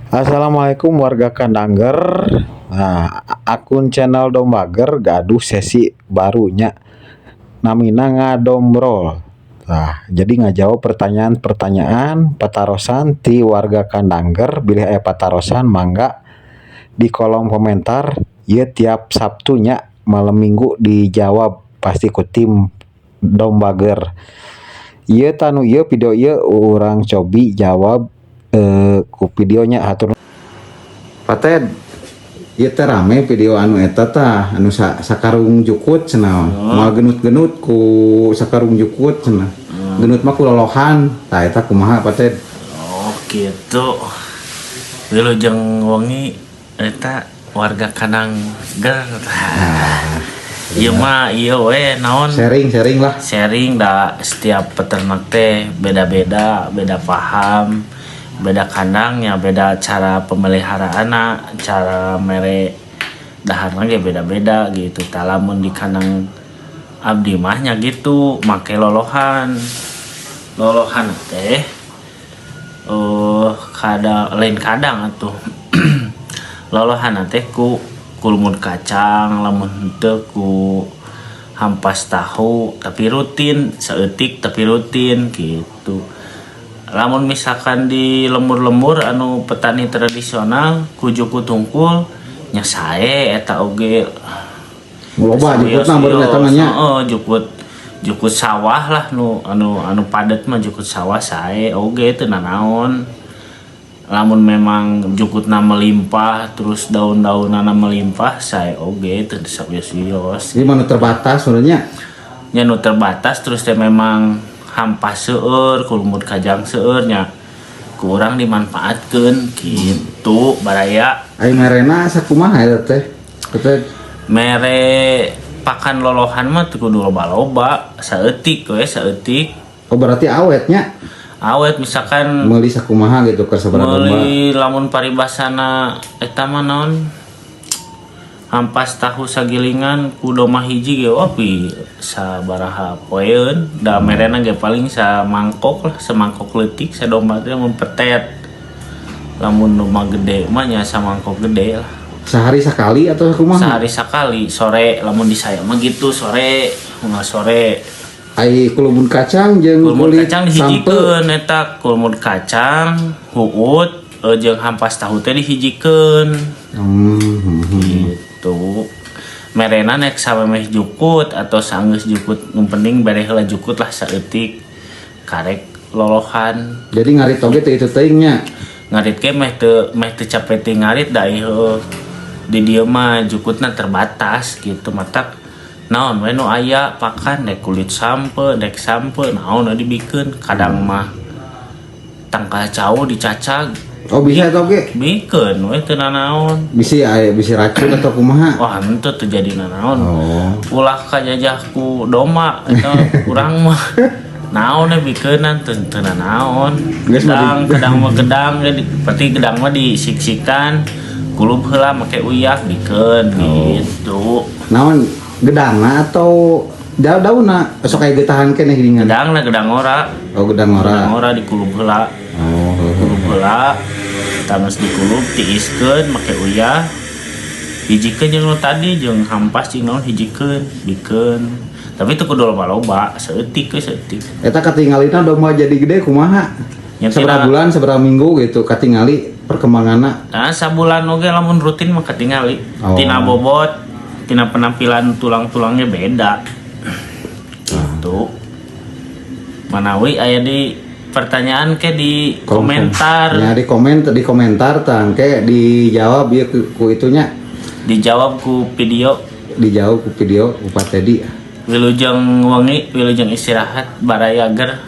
Assalamualaikum warga Kandangger. Nah, akun channel Dombager gaduh sesi barunya, namina Ngadombrol. Nah, jadi ngajawab pertanyaan-pertanyaan, patarosan ti warga Kandangger. Bilih aya patarosan, mangga di kolom komentar. Ieu tiap Sabtunya, malam Minggu, dijawab pasti ku tim Dombager. Ieu tanu ieu video ieu urang cobi jawab ku videonya. Hatur. Pak Ted, ieu teh rame video anu eta tah, anu sakarung jukut cenah, moal genut-genut ku sakarung jukut cenah. Genut mah ku lolohan. Tah, eta kumaha, Pak Ted? Oh, gitu. Wilujeng wengi eta warga Kandangger. Ieu mah ieu we naon? Sharing-sharing lah. Sharing da setiap peternak teh beda-beda, beda paham, beda kandangnya, beda cara pemeliharaan, cara mere daharna ge beda-beda gitu. Tah, lamun di kandang abdi mah nya gitu, make lolohan. Lolohan teh oh kadang lain kadang atuh, lolohan teh ku kulmud kacang, lamun henteu ku hampas tahu, tapi rutin saeutik, tapi rutin gitu. Lamun misalkan di lembur-lembur anu petani tradisional ku jukut hungkul nya sae eta oge. Loba jukutna baru eta mah nya. Heeh, jukut jukut sawah lah, nu anu anu padet mah jukut sawah sae oge, teu nanaon. Lamun memang jukutna melimpah, terus daun-daunana melimpah, sae oge, teu sawios-wios. Ini mana terbatas sebenarnya. Nya nu terbatas, terus teh memang hampas seueur, kulumut kajang seueur nya kurang dimanfaatkeun gitu, baraya. Ai merena sakumaha eta teh? Teh? Mere pakan lolohan mah teu kudu loba-loba, saeutik we, saeutik. Oh, berarti awetnya. Awet, misalkan Meuli sakumaha gitu ke sabaraha domba? Meuli lamun paribasana eta mah naon, hampas tahu sagilingan ku domba hiji ge opi sabaraha poeun da merena ge paling samangkok lah, semangkok leutik sadomba teh mun petet. Lamun domba gede mah nya samangkok gede lah. Sehari sekali atau kumaha? Sehari sekali, sore. Lamun di saya mah gitu, sore, nggak sore. Ai kulubun kacang jeung kulmud kulit kacang sampe? Dihijikeun eta kulmud kacang, huut jeung hampas tahu teh dihijikeun. Gitu merena nek samemeh jukut atau sanggeus jukut, nu penting bere heula jukut lah saeutik karek lolohan. Jadi ngarit oge teh itu teuing nya. Ngarit ge meh teu capek teh ngarit da ieu di dieu mah jukutna terbatas gitu. Matak naon we nu aya pakan, dek kulit sampe, dek sampe naon we dibikeun. Kadang mah tangkal cau dicacag. Oh, bisa eta oge. Bikeun we, teu nanaon. Bisi aya bisi racun atau kumaha? Wah, henteu, teu jadi nanaon. Oh. Ulah kajajah ku domba eta, urang mah naon we bikeunan, teu teu nanaon. Geus mah Gedang, gedang mah gedang ge berarti gedang mah disiksikan, kulub heula make uyah, bikeun gitu. Naon gedangna atau daun-daunna sok aya getahan keneh geuningan? Gedang lah, gedang ora. Oh, gedang ora. Gedang ora dikulub heula. Oh. Kulub heula, tamas dikulub, tiiskeun make uyah, hijikeun jeung nu tadi, jeung hampas jeung naon, hijikeun, bikeun, tapi itu kudu loba-loba, saeutik we, saeutik. Eta katingalina domba jadi gede kumaha? Yang Sabaraha bulan, sabaraha minggu gitu katingali perkembanganna? Nah, sabulan oge lamun rutin mah katingali. Oh. Tina bobot, tina penampilan tulang-tulangnya beda. Gitu. Manawi aya di pertanyaan ke di komentar. Ya, di komentar tangke dijawab ya ku itunya. Dijawab ku video. Dijawab ku video ku Pak Teddy. Wilujeng wengi, wilujeng istirahat, baraya ger.